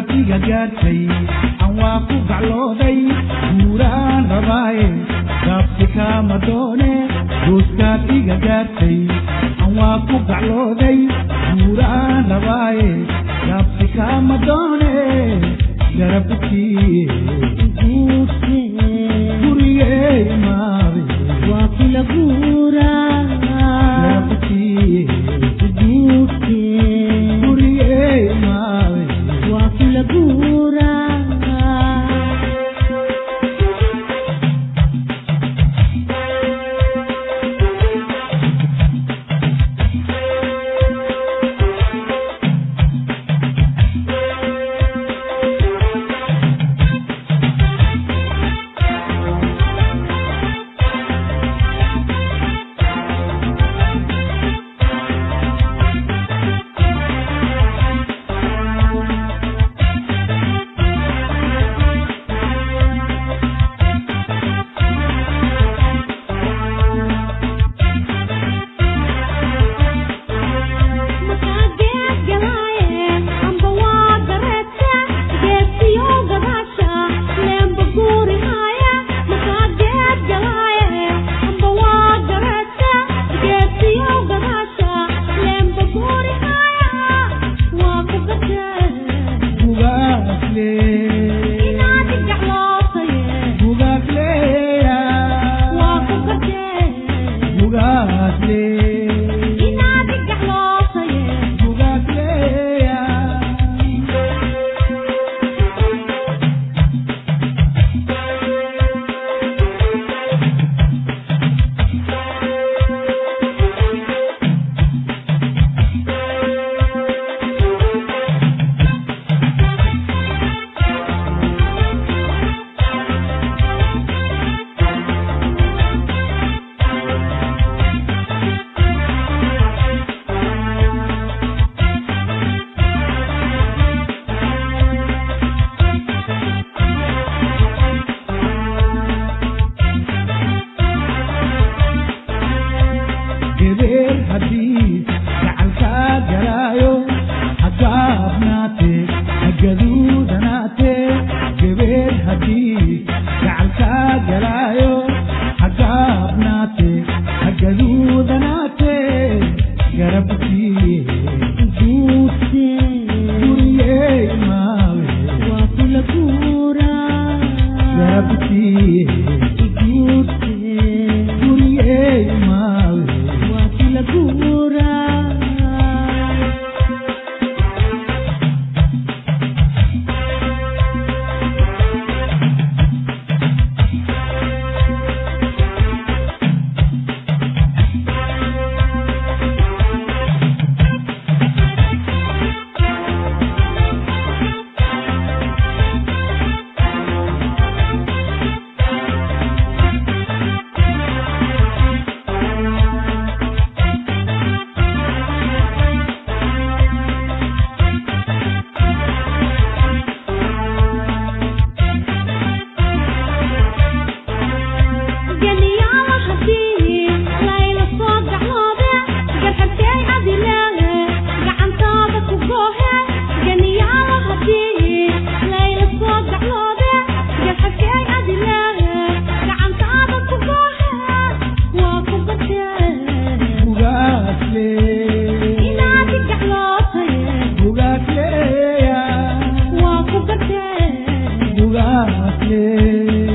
Iga gaartay aan waa ku gaclooday guuraan rabaaye gaabsi kaama doone. Gooskaad iga gaartay aan waa ku gaclooday guuraan rabaaye gaabsi kaama doone. Garabkii gurigey maabe waa kula guuraa. Garabkii gurigey maabe waa kula guuraa. Gebeer haddii gacalkaa galaayo hagaabnaate hagaduudanaate. Gebeer haddii gacalkaa galaayo hagaabnaate hagaduudanaate. Garabkii gurigey maawe waa kula guuraa. Garabkii gurigey maawe waa kula guuraa. Bugaasle.